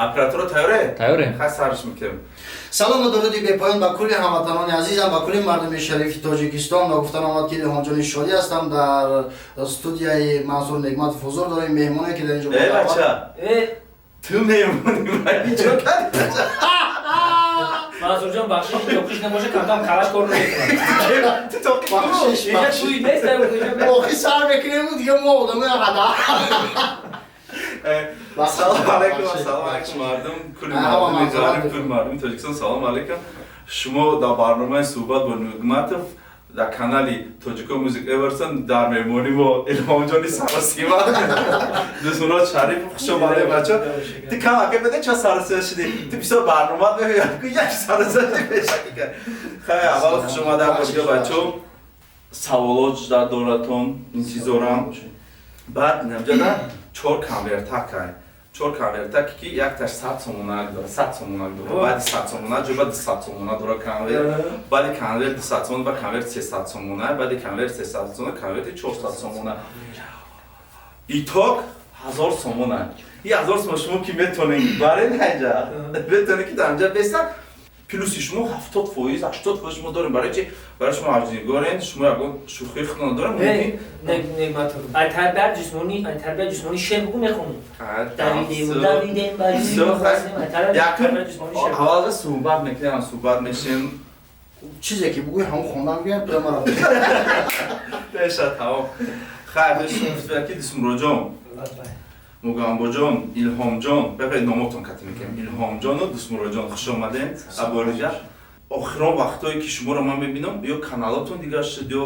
Операторо тайёре? Тайёре. Хай, сарш мекунем. Салому дуруди бепоён ба кулли ҳамватанони азизам, ба кулли мардуми шарифи Тоҷикистон. Ва гуфтан омад, ки Илҳомҷони Шодӣ ҳастам, дар студияи Мансур Негматов ҳузур дорем. Меҳмоне, ки дар инҷо Э, бача, Э, ту меҳмони мани, чо кардӣ? Мансурҷон, бахшиш, тоқиш набоша, камкам қалаш кор намекунад. Ту тоқи? Бахшиш. Инҷа Бахшиш. туй нест, инҷа. Охи сар мекунему, дига мо одамои ҳада. Салом алейкум, Бахшиш, салом бахшиш. алейкум, мардум, кулли Ҳама мардуми мазарат ғариб, кулли мардуми Тоҷикистон, салом алейкум. Шумо дар барномаи «Суҳбат бо Нугматов» дар канали Тоҷико Мюзик Эверсон, дар меҳмонӣ мо Илҳомҷони Саросима, Дӯстмурод Шарипов. Хуш омадед, бачо. Ту кам ака беде, чо саросима шудӣ? Ту бисёр барнома меояд, як саросима шудӣ пешакӣ кар. Хай, аввал хуш омада бошед, бачо. Саволот доратон, интизорам. Баъд инамҷада чор конвертакай, чор конвертаки, ки якташ 100 сомонак дора, 100 сомонак дора, баъди 100 сомона ҷоба 200 сомона дора конверт, баъди конверт 200 сомона, ба конверт 300 сомона, баъди конверт 300 сомона конверти 400 сомона, итог 1000 сомона. И 1000 сомона шумо ки метонед барен, ҳайҷа метонед, ки дар инҷа беста плюси шумо 70%, 80% шумо дорем. Барои чи? Барои шумо ҳаҷнигорен, шумо ягон шӯхии худтон дорем, мумкин. Негматов, ай тарбият ҷисмонӣ, ай тарбият ҷисмонӣ шеър бугу, мехонам. Давидем, давидем, ба Якум тарбият ҷисмонӣ шеър. Аввалда суҳбат мекунем, суҳбат мешем. Чизе ки бугӯи, ҳамон хондан бигӯям, прямо ра. Беша, тамом. Хайр, ки Дисмуроҷон, Мугамбоҷон, Илҳомҷон, бепе номотон кати мекунем. Илҳомҷону Дусмуроҷон, хуш омадем. Абориҷа, охирон вақтое ки шуморо ман мебинам, ё каналотон дигар шуд, ё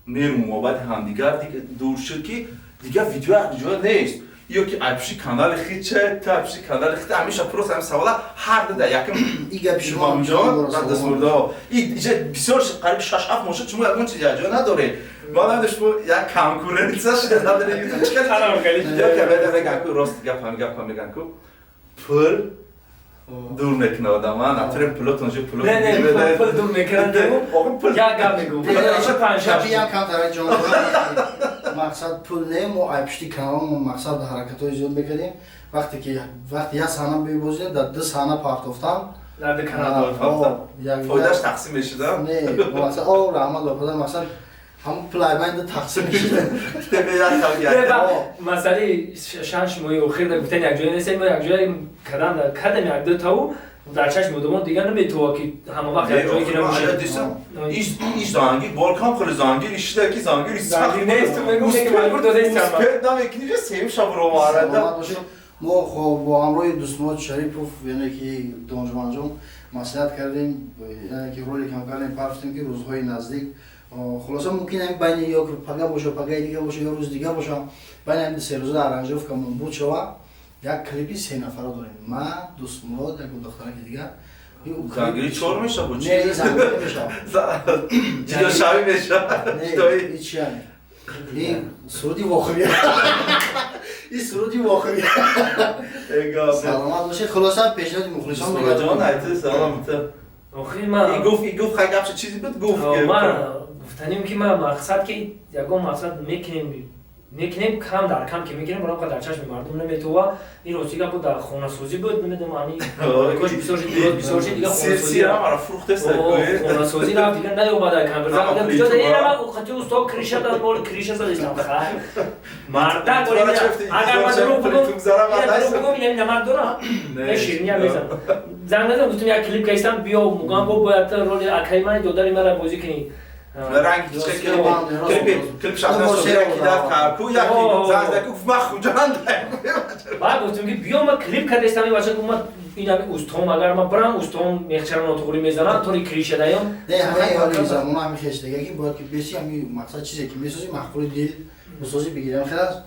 меру муҳаббати ҳамдигар дур шуд, ки дигар видео якҷоя нест, ё ки айпши канали хиче, ту айпши канали хиче. Ҳамеша просто ҳамин савола ҳар ду да якм. И гапи шумо. Илҳомҷон ва Дусмурдо, и иҷа бисёр шуд, қариби 6-7 моҳ шуд, шумо ягон чиз якҷоя надоред. Ман намедонам, шумо як конкуренция шуда надоред, ютуб чӣ кардед? Ё ки мегӯянд ку, рост гап, ҳами гапа мегӯянд ку, пул дур мекунад одама, натурем пулотон жи пулот. Не, не, пул дур мекунад. Пул. Як гап мегӯм. Панҷ. Гапи як камтара ҷон, мақсад пул не, мо айпишти каналмо, мақсад ҳаракатҳои зиёд мекардем. Вақте ки вақти як саҳна мебозидем, дар ду саҳна партофтам. Дар ду канал. Фоидааш тақсим мешуда? Не, мақсад, о, раҳмат ба падар, мақсад ҳамон пул айбайнда тақсим мешуда. Масъалаи 6 моҳи охир гуфтан, якҷоя нестем, мо якҷоя кардам, кардем як ду таву, дар чашми одамон дигар наметова, ки ҳама вақт якҷоя ки набошед. Иш зангир боркам, хеле зангир ишида, ки зангир. Зангир нест, ту мегӯм, ки маҷбур додаистам. Намекунӣ, сеюм шаб роварада. Мо бо ҳамроҳи Дӯстмурод Шарипов, яъне ки донишманҷон, маслиҳат кардем, яъне ки роликам кардем, партофтем, ки рӯзҳои наздик, хулоса, мумкин ҳамин байни ё пага боша, пагаи дига боша, ё рӯзи дига боша, байни ҳамин 3 рӯза аранжировкамон буд шава, як клипи се нафара дорем: ман, Дӯстмурод, як духтараки дигар. Зангири чор меша бо чи? Не, зангири меша. Ҷудошавӣ меша. Не, ҳеч, ин суруди вохӯрӣ, ин суруди вохӯрӣ. Саломат бошед. Хулоса, пешниҳоди мухлисон. Ҷон, айти салом ту. Охир ман гуфт, гуфт, хай, гапша чизе буд, гуфт. Ман гуфтанем, ки ман мақсад, ки ягон мақсад мекунем, кам дар кам ки мекунем, баром дар чашми мардум наметова. Ин рости гап буд, дар хонасозӣ буд, намедонам, ами кош бисёр шид, бисёр шид, дига хонасозӣ рафт, дига наёмада камбирза. Усто криша дар боли криша задистам. Хай, мардак, агар ман дурӯғ бугум, инами намак дорам, ширинӣ мезанам. Занг назам, гуфтам, як клип кастам, биё, мугам, бо бояд роли акаи мани, додари мара бозӣ кунӣ. Ранги клип шахсан яки дар карку, яки занг зад, гуфт, ман Хуҷанд. Баъд гуфтам, ки биё, ман клип кардастам, ин бача гуфт, ман инами устом, агар ман бирам, устом мехчара нотуғрӣ мезанам, тори криша даём. Не, ҳамаи ҳоли замона ҳами хеш дига, ки бояд ки беси ҳами мақсад, чизе ки месозӣ, маъқули дил бисозӣ, бигирам хел аст.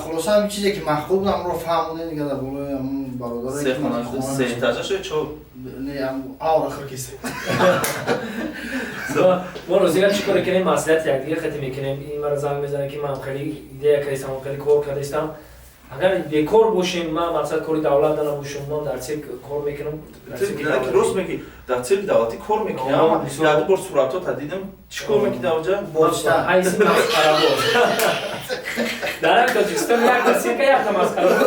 Хулоса, ҳами чизе ки маъқул буд, ҳамро фаҳмонем дига, дар болои ҳамун бародаре. Се хона, се этажа шо чо? Не, авра хир кисе. Мо рӯзига чӣ коре кунем, маслиҳати якдига хати мекунем. Ин мара занг мезанад, ки ман хеле идея кардистам, хеле кор кардистам. Агар бекор бошем, ман мақсад кори давлат набошам, ман дар цирк кор мекунам. Рост мегӣ, дар цирки давлатӣ кор мекунӣ, як бор суратҳота дидам, чӣ кор мекунӣ дар оҷа? Ҳайси масхарабоз. Дар Тоҷикистон якта цирка, якта масхарабоз.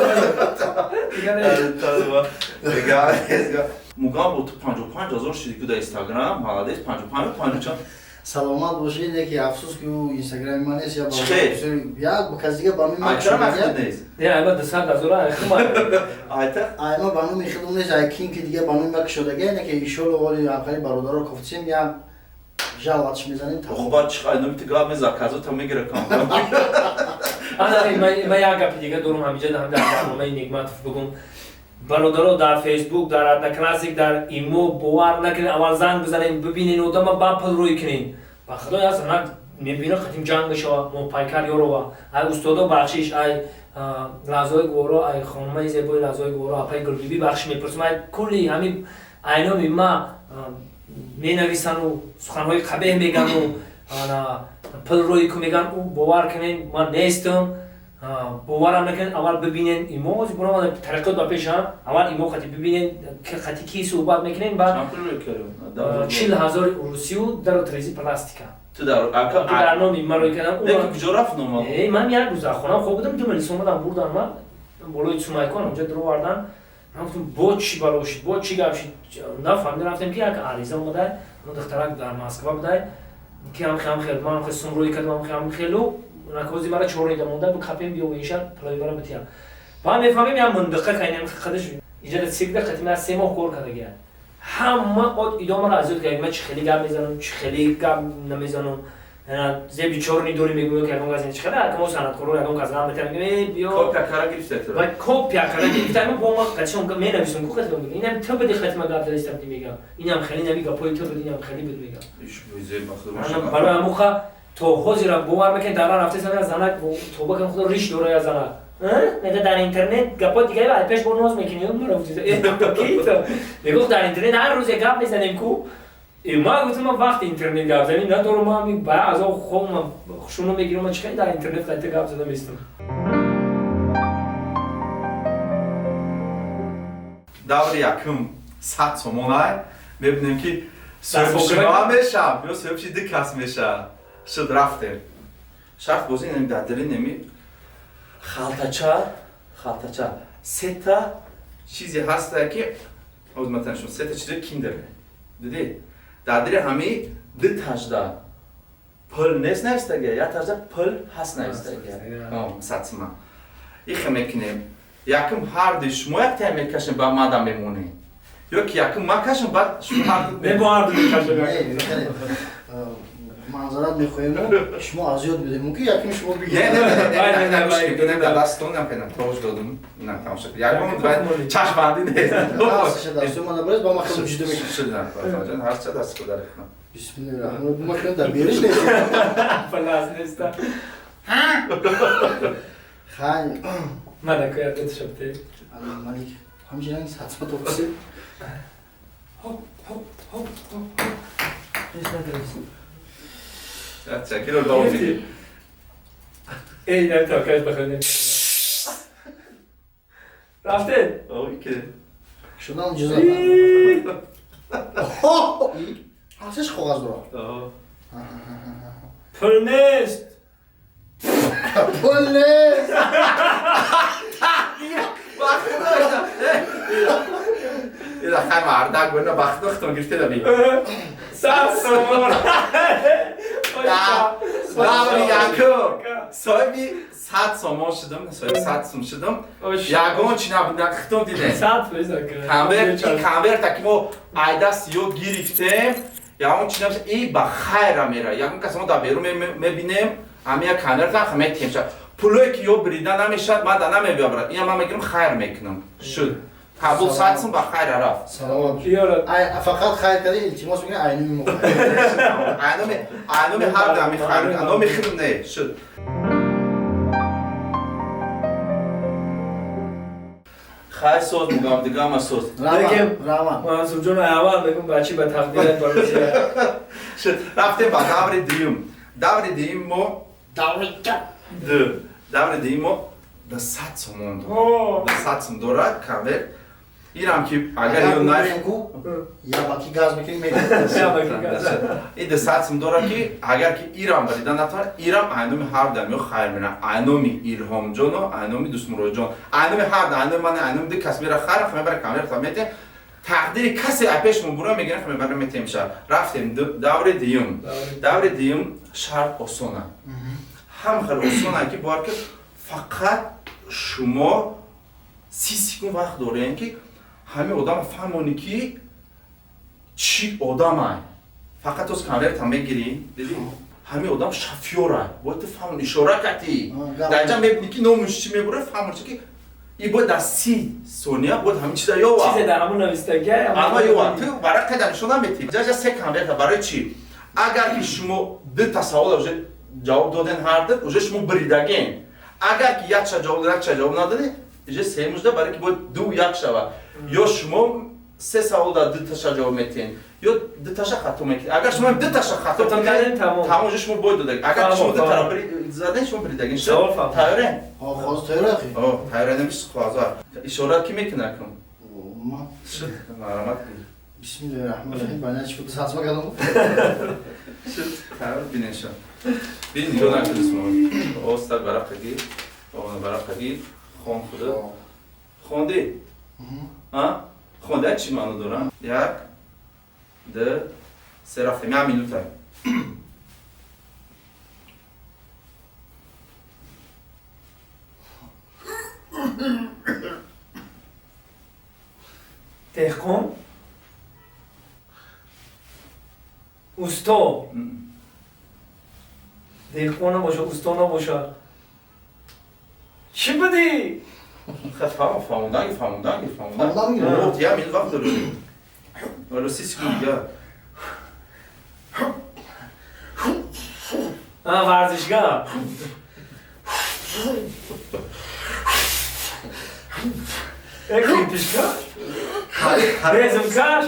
Мугам бо ту 55 000 шиди ку дар Инстаграм, молодец, 55 чанд. Саломат бошед, яке афсӯс ки ӯ инстаграми ман нест, як ба кас дига ба номи ман Не, айма 200 000 айхима. Айта? Айма ба номи худам нест, ай кин ки дига ба номи ман кушодага, яне ки иншоалло оли ҳамкори бародаро кофтсем, як жалватш мезанем. Хуб, баъд чӣ ай номи ту гап меза, казота мегира кам. Ана ман як гапи дига дорам ҳамиҷа дар барномаи Нигматов бигум. Бародаро дар Фейсбук, дар Одноклассик, дар Имо бовар накунед, аввал занг бизанед, бибинед одама, баъд пул рӯй кунед. Ба худо як занак мебина қатим ҷанг мешава, мо пайкар ёрова. Ай устодо бахшиш, ай лаҳзаҳои гуворо, ай хонумаи зебои лаҳзаҳои гуворо, апаи Гулбибӣ бахшиш мепурсам. Ай кулли ҳамин айноми ма менависану суханҳои қабеҳ мегану пул рӯй ку меган, ӯ бовар кунед, ман нестам. Боварам накунед, аввал бибинед имо тариқот ба пешам, аввал имо қати бибинед, қати ки суҳбат мекунед, баъд 40 000 русию дару трези пластика. Ту дар дар номи ман рӯй кардам. Куҷо рафт нома? Ман як рӯз дар хонаам хоб будам, ду милис омадан бурдан ман болои Сумайкон онҷа дуровардан. Ман гуфтам бо чӣ бало шид, бо чӣ гап шид, нафаҳмида рафтем ки як ариза омадай, он духтарак дар Москва будай, ки ҳам хел ман хел сум рӯй кардам, ҳам хелу накози мара чорнида монда, бикапем биё инша пулои мара битиям. Баъд мефаҳмем як мындиқа кайнем қадаш иҷада циркда қатима аз 3 моҳ кор кардагия. Ҳама од идомара аз ёд кард, ман чӣ хеле гап мезанам, чӣ хеле гап намезанам. Зеби чорни дори мегӯям ки ягон кас чӣ хеле мо санъаткоро ягон кас гап метавонем, мегӯем биё копия кара гирифта. Ва копия кара гирифта, мо бо ма қатишон менависам ку қатима мегӯям. Инам ту биди қатима гап задистам ди мегӯям. Инам хеле нави гапҳои ту биди, инам хеле буд мегӯям. Барои ҳамуха то ҳозира бовар мекунед, дар рафта занак тоба кун, худо риш дора я занак. Мега дар интернет гапҳои дигаре ай пеш бо ноз мекунӣ, мара гуфти. Мегуфт дар интернет ҳар рӯз як гап мезанем ку. Ман гуфтам ман вақти интернет гап занӣ надорам, ман ба азоб хобам хушуно мегирам, ман чӣ хеле дар интернет қайта гап зада местам. Даври якум 100 сомонай мебинем ки соҳибшима мешам ё соҳибши ду кас мешам. Шуд рафтем. Шарт бозӣ неми дар дили неми халтача сета чизе ҳаста ки оз матан шуд сета чизе киндер. Дидӣ? Дар дили ҳами ду тажда пул нест навистага, як тажда пул ҳаст навистага. Сатсима. Ихе мекунем. Якум ҳар ду шумо як тая мекашем, ба мада мемонем. Ё ки якум ман кашам, баъд шумо ҳар ду. Не, бо ҳар ду мекашем. Манзарат мехоҳем, шумо аз ёд бидем. Мумкин якум шумо бигиред. Не, не, не, не, не, дастон нам кардам, тош додум. На, тамом шуд. Ягон чашмбандӣ нест. Дастон ман набаред, ба ман хеле ҷиддӣ мекунам. Шуд, ҳар ча даст худа рехтам. Бисмиллоҳир раҳмонир раҳим. Ма хеле дар бериш нест. Фалас нест. Хай. Мана куя дет шабте. Малик, ҳамчунин сатсма топси. Хоп, хоп, хоп, хоп. Нест надрес. Чакиро давом. Эй, не то, каш бахане. Рафте? Окей. Шудан ҷиза. Ҳасиш коғаз дора. Пул нест. Пул нест. Ила хай мардак гуна бахту хтон гирифта да би. 100 сомон. Даври якум соҳиби 100 сомон шудам, соҳиби 100 сом шудам. Ягон чи набуд, хитон дидем. 100 Конверт, конверта ки мо айдаст ё гирифтем, ягон чи набуд, и ба хайра мера. Ягон кас мо дар берун мебинем, ҳамин як конверта метиҳем. Пулое ки ё бирида намешавад, ман да намебиёбарад. Ина ман мегирам, хайр мекунам. Шуд. Қабул 100 сом ба хайра рафт. Саломат. Фақат хайр кардӣ, илтимос мекунам, айнуми мо. Айнуми, айнуми ҳар дами хайр, номи худам не, шуд. Хайр соз мегам, дигама соз. Раман. Мансурҷон аввал мегум бачи ба тақдират барои. Шуд. Рафтем ба даври дуюм. Даври дуюм мо даври ду. Даври дуюм мо 200 сомон дорад. 200 сом дорад конверт. Ирам ки агар ё най ябаки газ мекунем медиҳем. И 200 сом дорад ки агар ки ирам баридан натавонад, ирам айноми ҳар дам ё хайр мера. Айноми Илҳомҷону айноми Дӯстмуродҷон. Айноми ҳар дам, айноми ман, айноми ду кас мера хайр, мебара конверт метем. Тақдири касе апеш мубура мегирем, мебара метем ша. Рафтем даври дуюм. Даври дуюм шарт осона. Ҳам хеле осона ки бояд ки фақат шумо 30 секунд вақт дорем ки ҳамин одам фаҳмонӣ ки чӣ одамай. Фақат тоз конвертам мегирӣ, дидӣ? Ҳамин одам шофёрай. Бояд ту фаҳмонӣ, ишора кардӣ. Дар инҷа мебинӣ ки номуш чӣ мебура, фаҳмонӣ ки и бояд дар 30 сония бояд ҳамин чиза ёва. Чизе дар ҳамон навистагӣ. Ама ёва. Ту варақа дар нишон наметӣ. Ҷаҷа се конверта барои чӣ? Агар ки шумо ду та савола уже ҷавоб доден ҳар ду, уже шумо бридаген. Агар ки якча ҷавоб, якча ҷавоб надодед, уже се мужда барои ки бояд ду як шава. Ё шумо се савол дар ду таша ҷавоб метиҳед, ё ду таша хато мекунед. Агар шумо ду таша хато кунед, тамом уже шумо бояд додаг. Агар шумо ду тараф заден, шумо бридаген. Тайёрен? Ҳо, тайёрем. Ҳо, тайёрем, хоҳазар. Ишора ки мекунад кун? Ма. Шуд, марҳамат кунед. Бисмиллоҳир раҳмонир раҳим. Бана чӣ сатма кардам? Шуд, тайёр бинен шуд. Бин нигоҳ накунед шумо. Оста варақа гир, варақа гир, хон худат. Хондӣ? А? Хонда чӣ маъно дорад? 1, 2, 3 рафтем. 1 минута. Деҳқон, усто, деҳқон набошад, усто набошад. Чӣ будӣ? Фаҳмонданги, фаҳмонданги, фаҳмонданги. 1 минут вақт дорем. Вало 30 секунд дигар. Варзишгар. Клипишкаш? Резмкаш?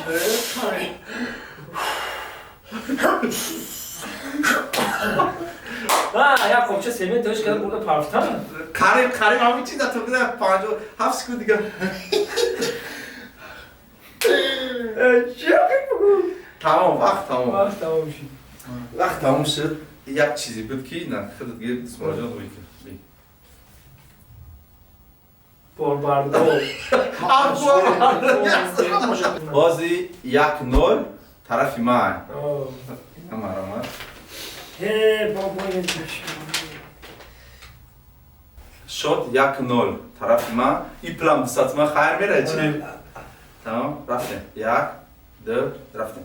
Як қопча семент тош карда бурда парфтан. Қариб, қариб ҳамин чиза то гузар 57 секунд дигар. Чӣ бигӯ? Тамом, вақт тамом. Вақт тамом шуд. Вақт тамом шуд. Як чизе буд ки на худат гир Дӯстмуродҷон рӯй кард. Борбардор. Бози 1-0 тарафи ман. Марҳамат. Шод 1-0 тарафи ман. И план 200 ман хайр мера чӣ? Тамом, рафтем. 1, 2, рафтем.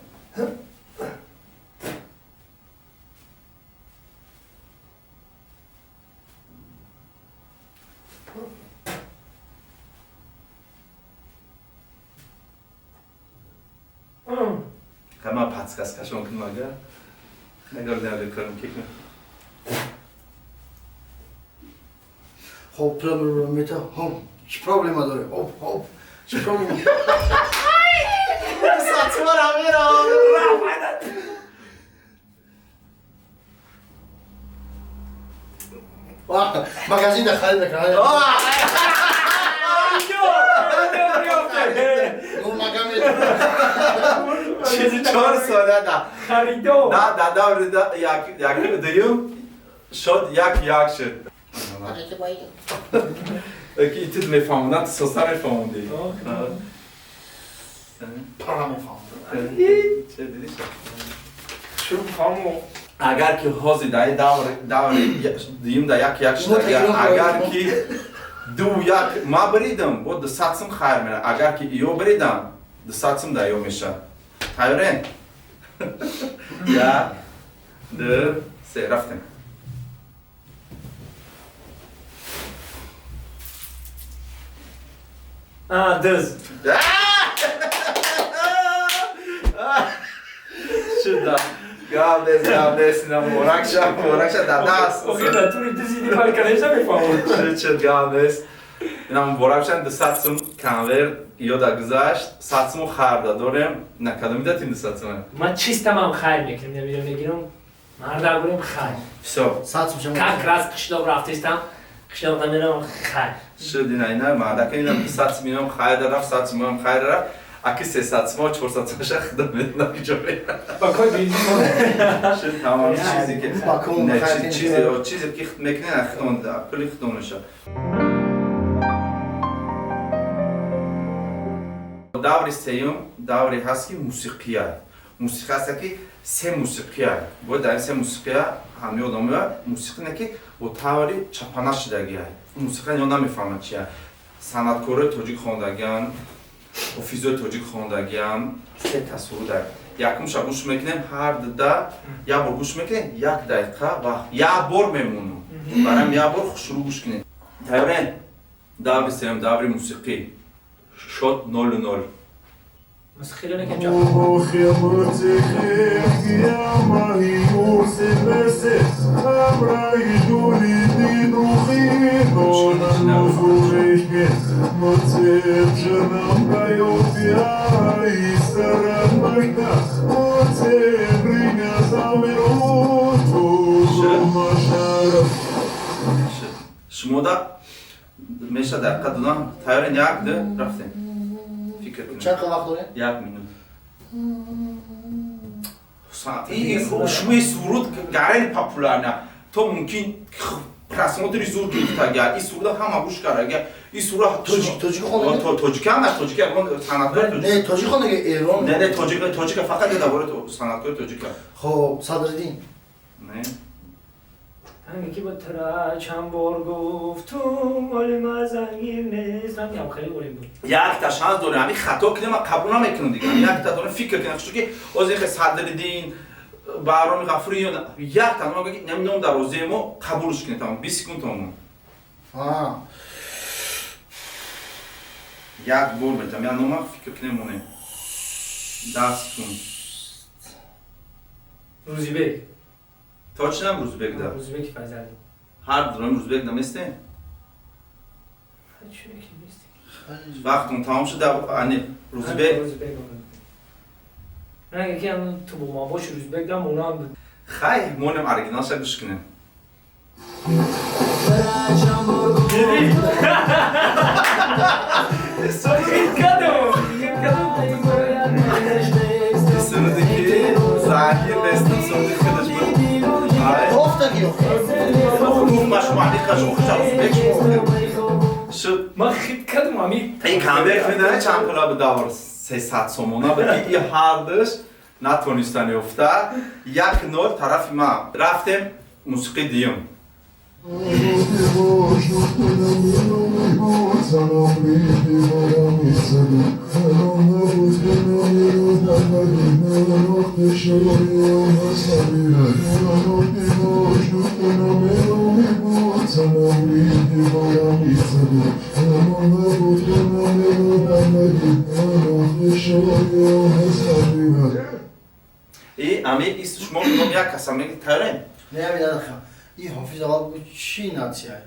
Ма подсказкашон кунам агар. Агар намекунам ки. Хоб проблема мета, хоб чӣ проблема дорӣ? Хоб, хоб, чӣ проблема? Сатмара мерам. Магазин да харид мекунад. Чизи 4 сола да. Харидо. Да, да, да, да, як дуюм шод 1-1 шуд. Ки ту мефаҳмонад, ту соса мефаҳмондӣ. Пара мефаҳмондам. Чӣ дидӣ шуд? Чун фаҳмо. Агар ки ҳозир дар даври дуюм да 1-1 шуд, агар ки 2-1 ма бридам, бо 200 сум хайр мера. Агар ки ё бридам, 200 сум да ё меша. Тайёрен? 1, 2, 3, рафтем. Дыз. Шуда. Гап нест, гап нест, ина муборак ша, муборак ша, дар даст. Охир дар тури дизиди фарқ конечно мефаҳмам. Шуд, гап нест. Ина муборак ша, 200 сум конверт ёда гузашт, 100 сум харда дорем. На кадом датим 200 сум? Ман чистамам хайр мекунем, намедонам мегирам. Марда гурем хайр. Всё. 100 сум. Как раз қишлоқ рафтистам. Қишлоқ намерам хайр. Шуд ина ина мадака ина 200 сомонам хайр рафт, 100 сомонам хайр рафт. Аки 300 сомон, 400 сомон худо медонам ки ҷо мерам. Ба кой бензин шуд тамом чизе ки Ба ком не, хайр чизе ки худ мекунед, худон пули худон мешавад. Даври сеюм давре ҳаст ки мусиқия. Мусиқа ҳаст ки се мусиқия. Бояд дар ин се мусиқия ҳамаи одамоя мусиқӣ не ки бо таври чапана шидагия. Мусиқа ё намефаҳмад чия. Санъаткорои тоҷик хондагиан, ҳофизои тоҷик хондагиан, се та суруда. Якумша гӯш мекунем, ҳар дуда як бор гӯш мекунем, як дақиқа ва як бор мемонам. Барам як бор шурӯъ гӯш кунем. Тайёрен? Даври сеюм, даври мусиқӣ. Шот 0-0. Мусиқиро не ки Шумо да меша дақиқа додам. Тайёрен? Як, ду, рафтем. Фикр кунед. Чанд вақт дорем? Як минут. Шумо суруд гарани популярна. То мумкин просмотри зуд гирифтага. Ин суруда ҳама гӯш карага. Ин суруда тоҷик хондаги? Тоҷик ҳам на, тоҷик ягон санъаткори тоҷик. Не, тоҷик хондаги Эрон. Не, не, тоҷик, тоҷика фақат я дар санъаткори тоҷика. Хоб, Садриддин. Не. Ҳамин ки ба тара чанд бор гуфтум, оли ма зангир нест. Ҳам хеле олим буд. Якта шанс дорем, ҳамин хато кунем, ман қабул намекунам дигар. Якта дорем фикр кунем, чунки ҳозир хе Садриддин, Баҳроми Ғафурӣ якта ном ки ҳамин ном дар розии мо қабулш кунем, тамом 20 секунд тамом. Як бор метам, як нома фикр кунем монем. 10 секунд. Рӯзибек. Точно Рӯзбек да. Рӯзбек Файзалӣ. Ҳар дурам Рӯзбек наместем? Вақтон тамом шуд, ани Рӯзбек. Не, ки ам ту бо ма бош Рӯзбек да монанд. Хай, монем оригиналша гӯш кунем. Суруде ки зангир нестам, суруди худаш буд. Ман хит кардам ами. Ин конверт медонед чанд пула буд давр? 300 сомона буд ки и ҳардуш натонистан ёфта. 1-0 тарафи ман. Рафтем мусиқи дуюм. И ами шумо ном як каса меги тайёрем? Не, ами надахам. И ҳофиз аввал гуфт чӣ натсия?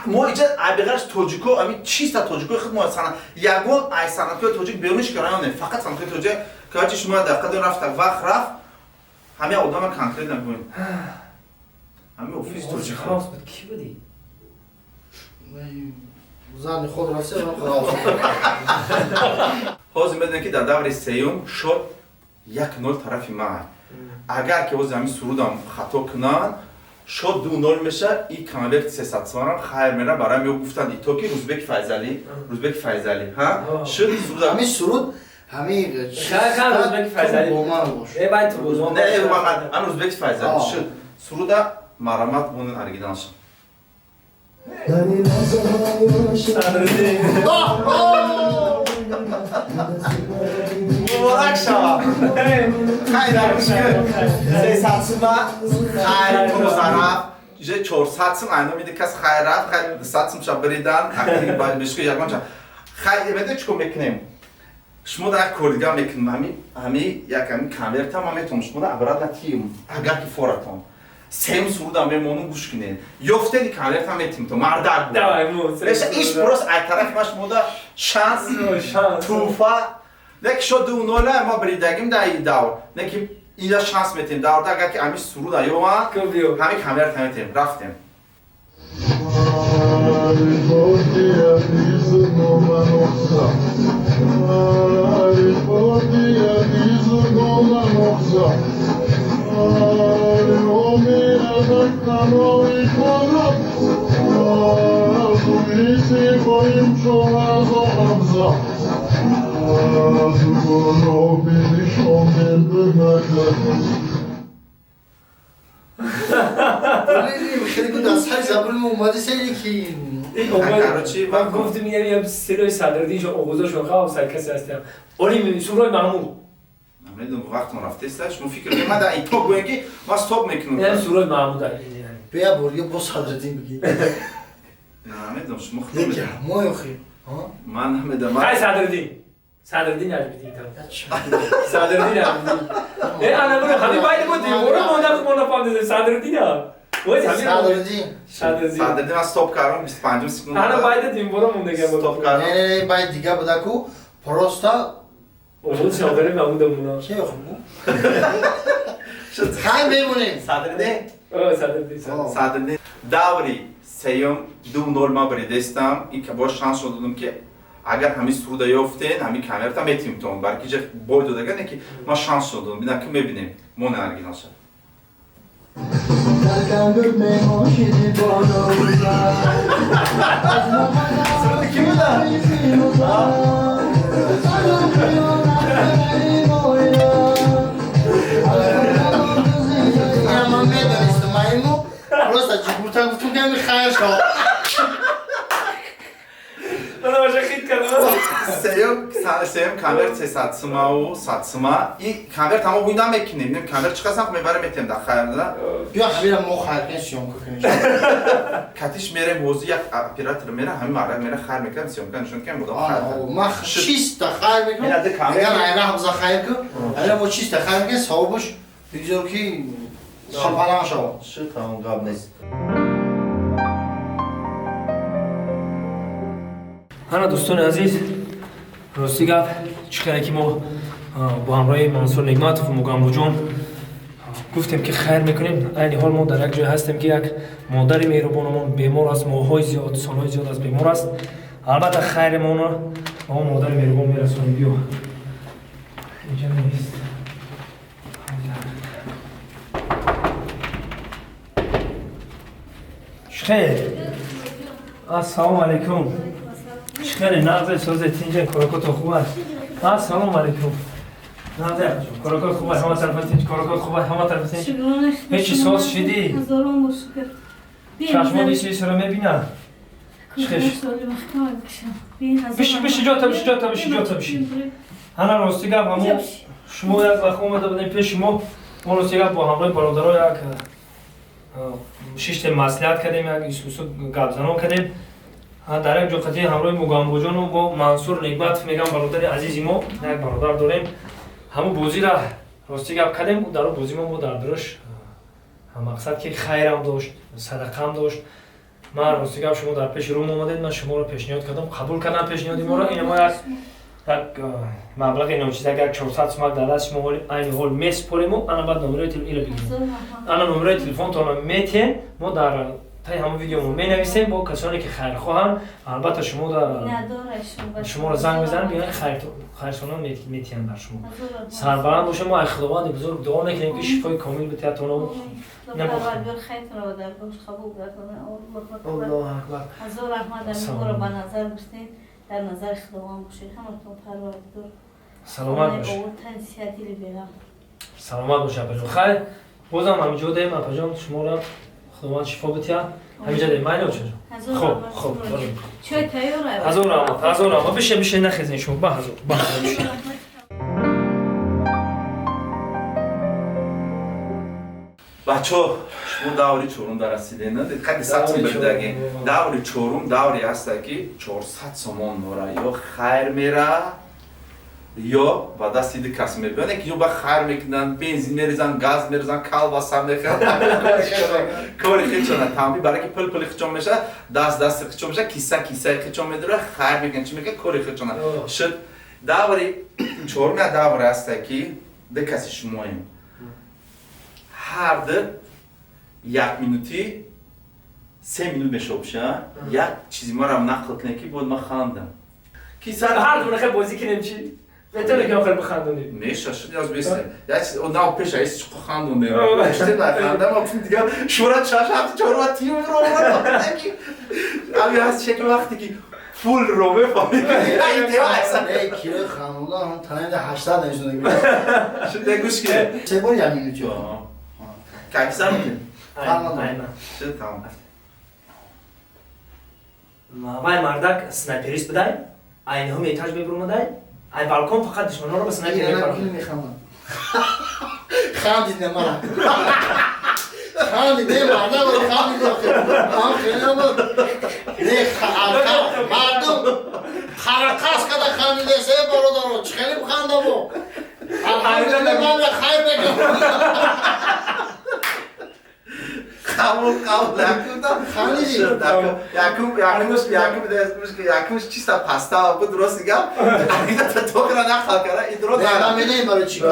Мо иҷа айбиғараш тоҷико, ами чиста тоҷикои худ мо сана ягон ай санъаткори тоҷик беруниш карда не, фақат санъаткори тоҷик. Короче, шумо дақиқа дор рафта вақт рафт, ҳамин одама конкретно гӯем. Ҳамин офис тоҷик. Хаос буд, ки буди? Зани худ рафта, ман хаос. Ҳозир медонем ки дар даври сеюм шод 1-0 тарафи ман. Агар ки ҳозир ҳамин сурудам хато кунанд, шод 2-0 меша, и конверт 300 сомонам хайр мера барам ё гуфтанд ито ки Рӯзбек Файзалӣ, Рӯзбек Файзалӣ, ҳа? Шуд суруд ҳамин суруд ҳамин Ха, Рӯзбек Файзалӣ. Бо ман бош. Э, бай ту бозмон. Не, ам Рӯзбек Файзалӣ шуд. Суруда марамат монен оригинал шуд. Муборак шавад. Хайр, 300 сума хайр тоза рафт. 400 сум айно миди кас хайр рафт, хайр 200 сум ша бридан, акти бишку ягон ча. Хайр, медонед чӣ кор мекунем? Шумо дар як кор дигар мекунем. Ҳами як ҳами конверта ман метавонам шумо дар обратно тием, агар ки форатон. Сеюм сурудам мемонум гӯш кунед. Ёфтеди конверта метим то мардак буд. Давай, мо. Иш просто ай тарафи ма шумо да шанс, туҳфа. Не ки шод 2-0 ма бридагим дар ин давр. Не ки ина шанс метем даврда агар ки ҳамин суруда ёванд, ҳамин конверта метем. Рафтем. من گفتم اینم صدای صدرالدین شو آغوزاشون خواب سر کسی هستم. آلی سورای محمود. نمیدونم وقتون رفته است شما فکر کنید من در این توپ گویم که ما استاپ میکنم. اینم سورای محمود است. بیا بر با صدرالدین بگی. نمیدونم شما خودتون میگم. ما یخی. من نمیدونم. خیلی صدرالدین. صدرالدین عجیبی صدرالدین عجیبی. ای انا برو همین باید بود برو مونده فهمیدم صدرالدین ها. صدرالدین صدرالدین من استاپ کردم 25 секунд. انا باید دیم برو مونده که استاپ کردم. نه نه باید دیگه بوده کو просто اون شاغل محمود مونا. چه خوب؟ خیلی میمونیم. صدرالدین؟ صدرالدین. صدرالدین. даври сеюм 2-0 ма бридестам. Ин ки бош шанс додам ки агар ҳамин суруда ёфтен, ҳамин камерата метим тон. Балки ҷа бой додага не ки ма шанс додам. Бина ки мебинем. Мо не оригинал шад. Суруда ки буда? Ман медонистам, ман имо просто ҷигурта гуфтум ки ҳамин хайр шав. Сеюм камер 300 сумаву 100 сума. И камер тамом ҳуй намекунем. Нем камер чӣ қасам мебарем метем дар хайр да. Биё ҳамира мо хайр кунем съёмка кунем. Катиш мерем ҳозир як оператор мера ҳамин мардак мера хайр мекунам съёмка нишон кунем одам хайр. Ма чисто хайр мекунам. Меган айра ҳамза хайр кун. Айра мо чисто хайр мекунем савобаш бигзор ки шампанам шавад. Шуд тамом гап нест. Ана дӯстони азиз, рости гап чӣ хеле ки мо бо ҳамроҳи Мансур Нигматов ва Мугамбуҷон гуфтем ки хайр мекунем. Айни ҳол мо дар як ҷой ҳастем ки як модари меҳрубонамон бемор аст, моҳҳои зиёд, солҳои зиёд аст бемор аст. Албатта хайремонро ба он модари меҳрубон мерасонем. Биё инҷа нест. Хел, ассалому алайкум. خیلی نغزه سازه تینجه کاراکات خوب است. السلام علیکم. نغزه کاراکات خوب است. همه طرف تینج کاراکات خوب است. همه طرف تینج. هیچ ساز شدی؟ هزاران بار شکر. چشم دیسی سر میبینم. بشی بشی جاتا بشی جاتا بشی جاتا بشی. انا راستی گپ همو شما یک وقت اومده بودیم پیش ما. ما راستی گپ با همراه برادرها یک شش تا مصلحت کردیم، یک ایسوسو گپ زنان کردیم. дар як ҷоқатии ҳамроҳи Мугамбоҷону бо Мансур Нигматов мегам бародари азизи мо, як бародар дорем. Ҳамун бозира рости гап кардем, дар он бози мо дар дуруш мақсад ки хайрам дошт, садақам дошт. Ман рости гап шумо дар пеши рӯм омадед, ман шуморо пешниҳод кардам, қабул кардам пешниҳоди моро. Ина мо як маблағи ночизак, як 400 сумак дар даст шумо айни ҳол месупорему, ана баъд номерои ира бигирем. Ана номерои телефонтонро метиҳем, мо дар таи ҳамон видеомо менависем бо касоне ки хайрхоҳанд. Албатта шуморо занг мезанем, биён хайрсонон метиҳанд бар шумо. Сарбаланд бошед. Мо аз Худованди бузург дуо мекунем ки шифои комил битиҳад тоно. Аллоҳу акбар. Ҳазор раҳмат моро ба назар гирифтед, дар назари Худованд бошед. Ҳаматон Парвардигор. Саломат бошед. Саломат бошед апаҷон. Хайр, бозам ҳаминҷо дем апаҷон, шуморо Худованд шифо битиҳад. Ҳаминҷа дем, майли очаҷон. Хоб, хоб, чой тайёр аст. Ҳазор раҳмат, ҳазор раҳмат. Бишин, бишин, нахезен шумо. Ба ҳазор, ба ҳазор бишин. Бачо, шумо даври чорум дар расидед, на? Қадди 100 сом бидаги. Даври чорум даври ҳаста ки 400 сомон дора. Ё хайр мера, ё ба дасти ду кас мебиён, ки ё ба хайр мекунанд, бензин мерезанд, газ мерезанд, колбаса мехӯранд. Кори хичона тамби, барои ки пул пули хичон мешавад, даст дасти хичон мешавад, киса кисаи хичон медорад, хайр мекунанд, чӣ мекунанд, кори хичона. Шуд даври чорум як давре ҳаста ки ду каси шумоем. Ҳар ду як минути 3 минут мешобша, як чизи марам нақл кунем, ки бояд ман хандам. Ки сар ҳар дунаха бозӣ кунем чи? Метавонем ки охир бихандонем. Меша, шуд яз бесте. Як чиз нав пеша ис чӣ хандонем. Шуд на хандам, а пул дигар шура чаш ҳафт чорва тим ро ки ами ҳаст шекли вақте ки пул ро мефаҳмӣ. Не, килои хандонда ҳам танаи 80 нешуд. Шуд гӯш ки. Се бор як минут ё. Как сар мекунем? Айман. Шуд тамом. Вай мардак снайперист будай, айниҳо этаж мебуромадай, ай балкон фақат душманонро ба снайпер мепаронад. Механдам. Хандид не мара. Хандид не мардак хандид. Ам хеле буд. Не мардум харакас када хандиде се бародаро чӣ хеле бихандамо. Алҳамдулилла ман хайр мекунам. Қабул қабул якум хандиди. Якум якум якум якум чиста паста буд рост гап. Анекдота токра нақл кара идро Не, ман медонем барои чӣ кор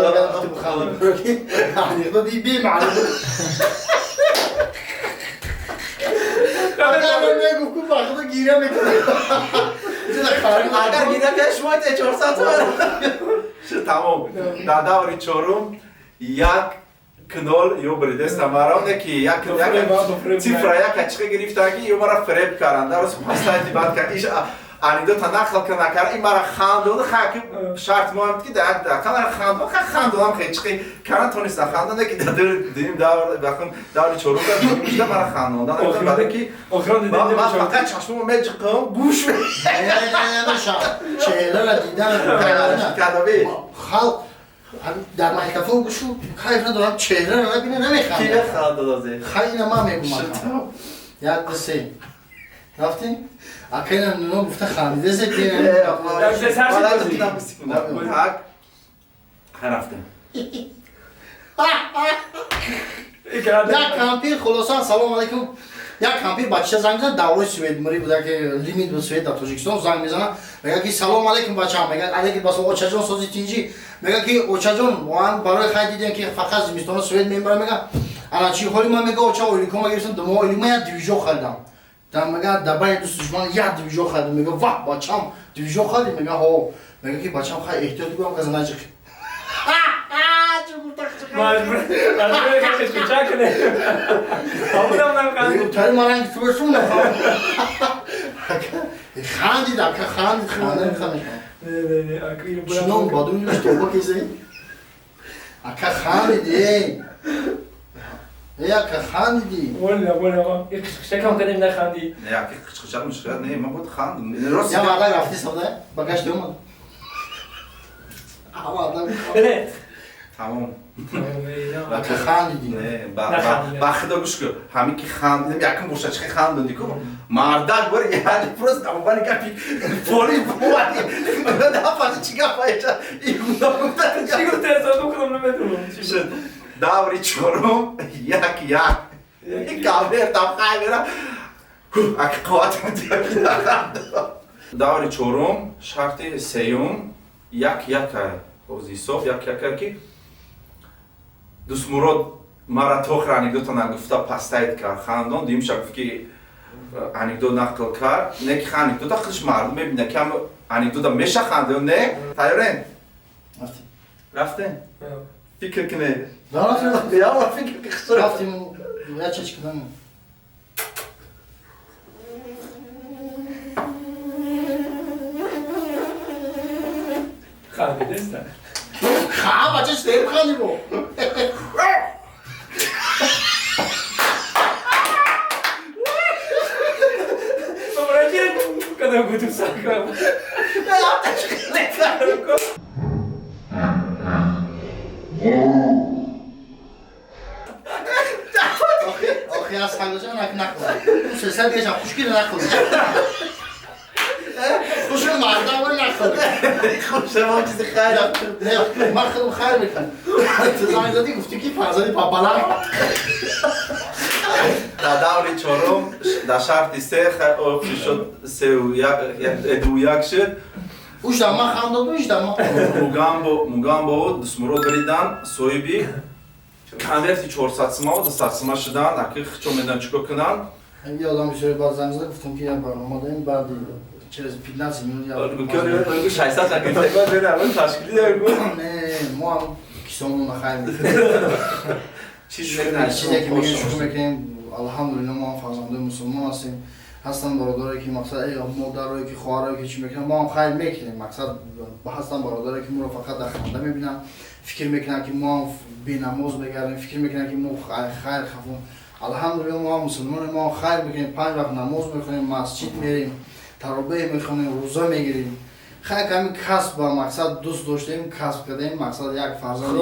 кардам ки бихандам. Анекдот бемаъно буд. Агар мегуфт ку вақто гиря мекунад. Агар гиря кунад шумо 400 сомон. Шуд тамом. Дар даври чорум як кнол ё бридеста маравне ки як цифра як чиқа гирифта ки ё мара фиреб каранд. Дар пастайти бад кар иш анекдота нақл накард, ин мара хандон ха ки шарт моам ки дар як дақиқа мара хандон ха хандонам хе чиқи каран тониста хандон ки дар дим давр бахм даври чорум дар дим мара хандондан баъд ки ман фақат чашмамо меҷиқам гӯш чеҳрара дидан кадаби халқ дар микрофон гӯшу кайф надорам, чеҳрара набина намехандам. Ки механдад? Хай ина ман мегумам. Як ду се рафтем. Ака ина нуно гуфта хандидасе ки рафтем. Як кампир хулоса салом алейкум. Як кампир бача занг мезанад, даврои свет мурӣ буда ки лимит буд свет дар Тоҷикистон, занг мезанад, мегӯяд ки салом алейкум бачаам, мегӯяд алейкум басалом очаҷон сози тинҷӣ, мегӯяд ки очаҷон ман барои хай дидем ки фақат зимистона свет мебарам, мегӯяд ана чӣ ҳоли ман, мегӯяд оча ойликома гирифтам, ду моҳ ойлик ман як движок харидам. Дар мегӯяд дар байни дӯст душман як движок харидам, мегӯяд ваҳ бачам движок харидӣ, мегӯяд ҳо, мегӯяд ки бачам хай эҳтиёт кунам каза наҷиқи. Хандид ака хандид ханда механдид. Чунон ба дунёш тоба кезе. Ака хандид эй. Эй ака хандиди. Воля воля. Қичқичакам кардем наханди. Не, ака қичқичак мушкил не, ман буд хандам. Рост. Я мардак рафти савда, ба гашт омад. Ама Не. Тамом. Ака хандиди. Не, ба худо гӯш кун. Ҳамин ки хандидем, якум боша чӣ хандонди ку? Мардак бор яъне просто тамомани гапи поли бовари. Нафаҳмид чӣ гап аша. Ин гуна гуфта. Чӣ гуфта эсо худам намедонам. Шуд. Даври чорум як як. Ин кавер там хай мера. Ака қувват медиҳад. Даври чорум шарти сеюм як як ай. Ози ҳисоб як як ай ки Дӯстмурод мара тохир анекдота нагуфта пастайт кард, хандон, дуюмша гуфт ки анекдот нақл кард, не ки анекдота худш мардум мебинад ки ҳам анекдота меша ханда ё не? Тайёрен? Рафтем. Фикр кунед. Я фикр ки рафтем, я чеч кунам. Хандидеста. Ха, бача чӣ хандибо? Когда буду сахар. Охи аз хандача нақл. Сесад дигашам хушкил нақл. Хушкил мардам нақл. Хушам чизи хайр. Не, ман худам хайр мекунам. Ту занг задӣ гуфтӣ ки фарзанди папалак. Дар даври чорум дар шарти се шуд сеу ду як шуд. Ушда ман хандоду ишда ман. Мугамбо Дӯстмурод бридан соҳиби конверти 400 сима ва 200 сима шудан. Аки хичо медонанд чӣ кор кунанд. Я одам бисёри баъд занг зада гуфтам ки як барнома дорем, баъди через 15 минут я Гу 600 гирифта бера аввал ташкили дар гу. Не, мо ҳам кисомон нахайр мекунем. Чизе ки мегӯем шукр мекунем. Алҳамдулилло, мо ҳам фарзандои мусулмон ҳастем. Ҳастанд бародаре ки мақсад модарое ки хоҳарое ки чӣ мекунанд, мо ҳам хайр мекунем. Мақсад ҳастанд бародаре ки моро фақат дар ханда мебинанд, фикр мекунанд ки мо ҳам бенамоз мегардем, фикр мекунанд ки мо хайр хафон. Алҳамдулилло, мо ҳам мусулмонем, мо ҳам хайр мекунем, панҷ вақт намоз мехонем, масҷид мерем, таробеҳ мехонем, рӯза мегирем. Хайр, ҳамин касб ба мақсад дӯст доштем, касб кардем, мақсад як фарзанди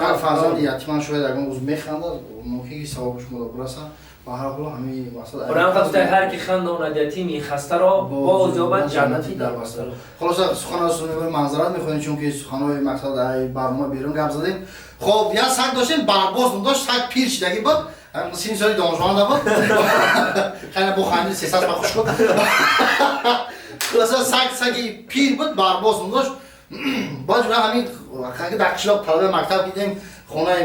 як фарзанди ятиман шояд ягон рӯз механдад, мумкин ки савобаш моро бирасад. Ба ҳар ҳол ҳамин мақсад Қуръон гуфта ҳар ки хандонад ятими хастаро, боз ёбад ҷаннати дарбастаро. Хулоса, суханро манзарат мехонем, чунки суханҳои мақсад ай барнома берун гап задем. Хоб, як саг доштем, барбоз дошт, саг пир шидагӣ буд, сини соли донишманда буд. Хеле бо ханди сесад ба хуш буд. Хулоса, саг саги пир буд, барбоз дошт. Баъд ҳамин дар қишлоқ талаби мактаб дидем, хонаи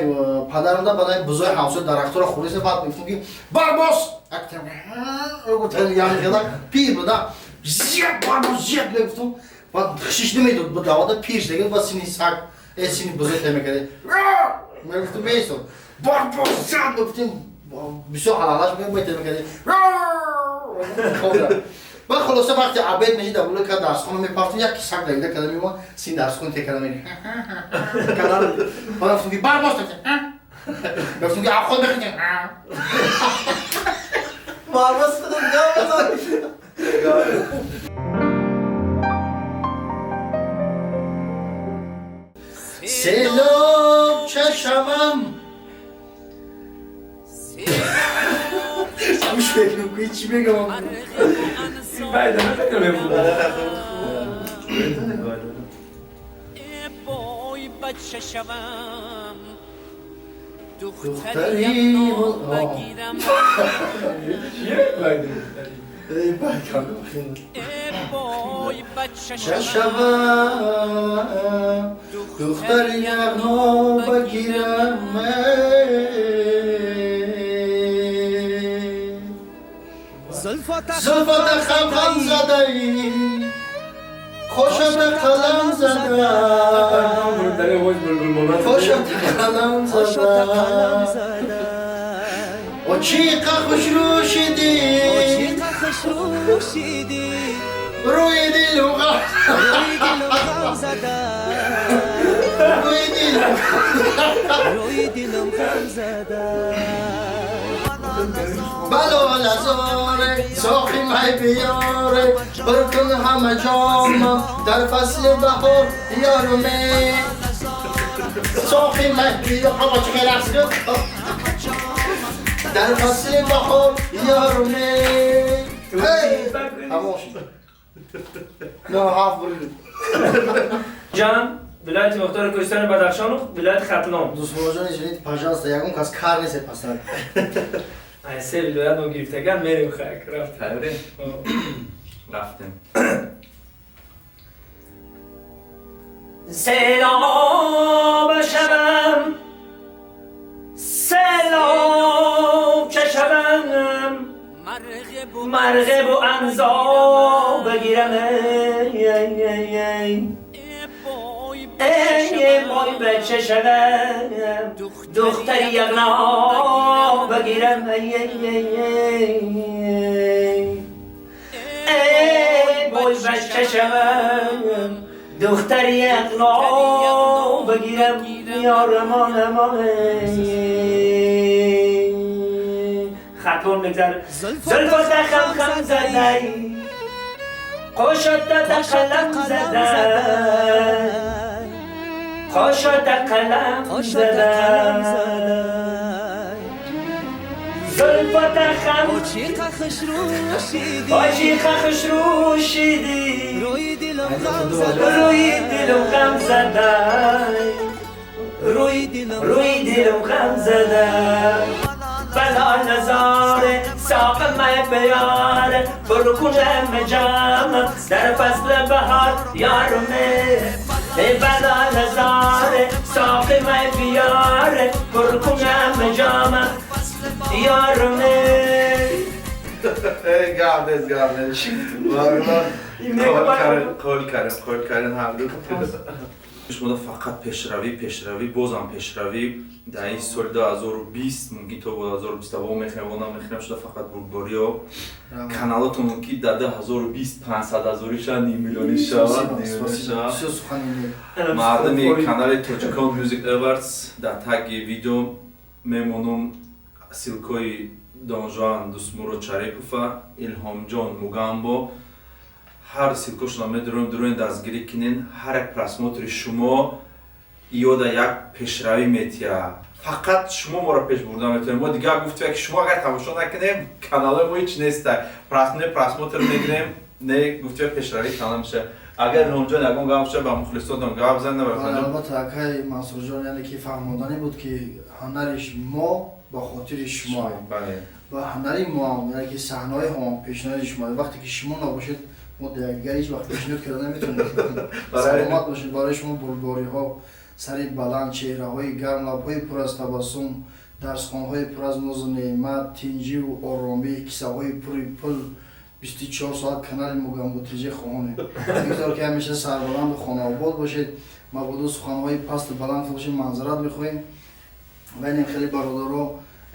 падарам да баъд бузои ҳамсоя дарахтро хӯриса, баъд мегуфтам ки барбоз, пир буда, зиёд барбоз зиёд мегуфтам, баъд хишиш намедод, бу давода пир шидаги, баъд сини саг сини бузои та мекард, мегуфтам меистод, барбоз зиёд мегуфтем, бисёр ҳалалаш мекард. Баъд хулоса вақте обед мешид, дар болои ка дарсхона мепафтем, як саг давида карда меомад, син дарсхона текарда мегирифт. Баъд гуфтам ки барбоз, гуфтам ки аход мехӯрем. Барбоз худам гап. Селоб чашамам. Гӯш мекунам, ки чӣ мегам. دختری شوم، دختری یغما بگیرم، زلفات خم خم زده ای، خوشت قلم زده، خوشت قلم زده، و چیقه خوش رو شدی، روی دلم غم زده، روی دلم غم زده. بلال ازاره ساقی می بیاره، برکن همه جام در فصل بهار یارمه، ساقی می بیاره، در فصل بهار یارمه. تمام شد. نه هفت برید. جان ولایت مختار کوهستان بدخشان و ولایت ختلان. دوستان جان извините, пожалуйста, ягон кас кар нест пасар. Ай се вилоят мо гирифтаган мерем хак рафтем. Рафтем. سیلاب شوم، سیلاب چه شوم، مرغب و انزا بگیرم، ای ای ای وای بچه شوم، دختری یغنا بگیرم، ای ای ای وای بچه شوم، دختری یغنا بگیرم، یارمان امان خطون میگذره. زلفات خم خم زده، قوشت قلم زده، قوشت قلم زده، زلفات خم عاشق خوش رو شدی، روی دلم غم زده، روی دلم غم زده. بلا نظاره ساق می بیاره، برکنم جام در فصل بهار یارمه، بلا نظاره ساق می بیاره، برکنم جام یارمه. Гап нест, гап нест. Қол кардем, қол кардем ҳарду. Шумо фақат пешравӣ, пешравӣ, бозам пешравӣ. Дар ин соли 2020, мумкин то 2020 мехӯрем, во намехӯрем, шуда фақат бурдбориё. Каналотон мумкин дар 2020 500 ҳазорӣ шавад, ним миллионӣ шавад. Мардуми канали Тоҷикон Music Awards, дар таги видео мемонум ссылкои Донжуан Дусмурод Шарипова, Илҳомҷон Мугамбо. Ҳар ссылкошона медурем, дуроин дастгирӣ кинен. Ҳар як просмотри шумо иёда як пешравӣ метиҳад. Фақат шумо моро пеш бурда метавонед. Мо дигар гуфтем, ки шумо агар тамошо накунем, каналҳои мо ҳеч неста. Не просмотр мегирем, не гуфтем пешравии канал мешавад. Агар Илҳомҷон ягон гап шавад, ба мухлисотон гап зана. Албатта, акай Мансурҷон, яъне ки фаҳмоданӣ буд, ки ҳунари мо ба хотири шумо ва ҳунари моам, яъне ки саҳнаҳои ҳамон пешниҳоди шумо. Вақте ки шумо набошед, мо дигар ҳеҷ вақт пешниҳод карда наметавонем. Саломат бошед. Барои шумо бурдбориҳо, сари баланд, чеҳраҳои гарм, лабҳои пур аз табассум, дарсхонҳои пур аз нозу неъмат, тинҷиву оромӣ, кисаҳои пури пул, 24 соат канали Мугамботиҷӣ хоҳонем. Бигзор ки ҳамеша сарбаланду хонаобод бошед. Мабодо суханҳои пасту баланд бошед, маъзарат мехоҳем. Ва инем хеле бародаро,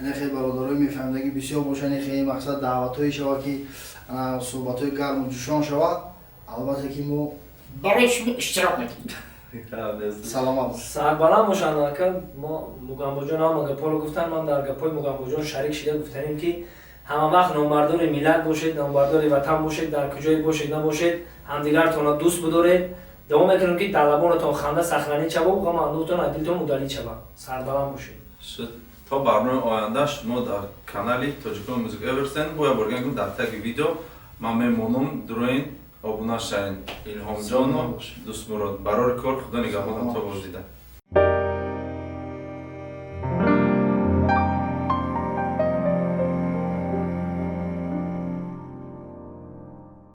ине хеле бародарои мефаҳмидагӣ бисёр бошанд, ин хеле мақсад даъватҳое шавад, ки суҳбатҳои гарму ҷӯшон шавад. Албатта ки мо барои шумо иштирок мекунем. Саломат бош. Сарбаланд бошанд, ака. Мо Мугамбоҷон ҳама гапҳоро гуфтан, ман дар гапҳои Мугамбоҷон шарик шида гуфтанем, ки ҳама вақт номбардори миллат бошед, номбардори ватан бошед, дар куҷое бошед набошед, ҳамдигартонро дӯст бидоред. Дуо мекунем, ки дар лабонатон ханда сахранӣ шавад, ғам андӯҳтон аз дилтон удалить шавад. Сарбаланд бошед. То барномаи оянда шумо дар канали Тоҷикон Music Эверсен. Боя борган, дар таги видео ман мемонам, дуроин обуна шавед. Илҳомҷону Дустмурод, барори кор, худо нигаҳбонам, то боздида.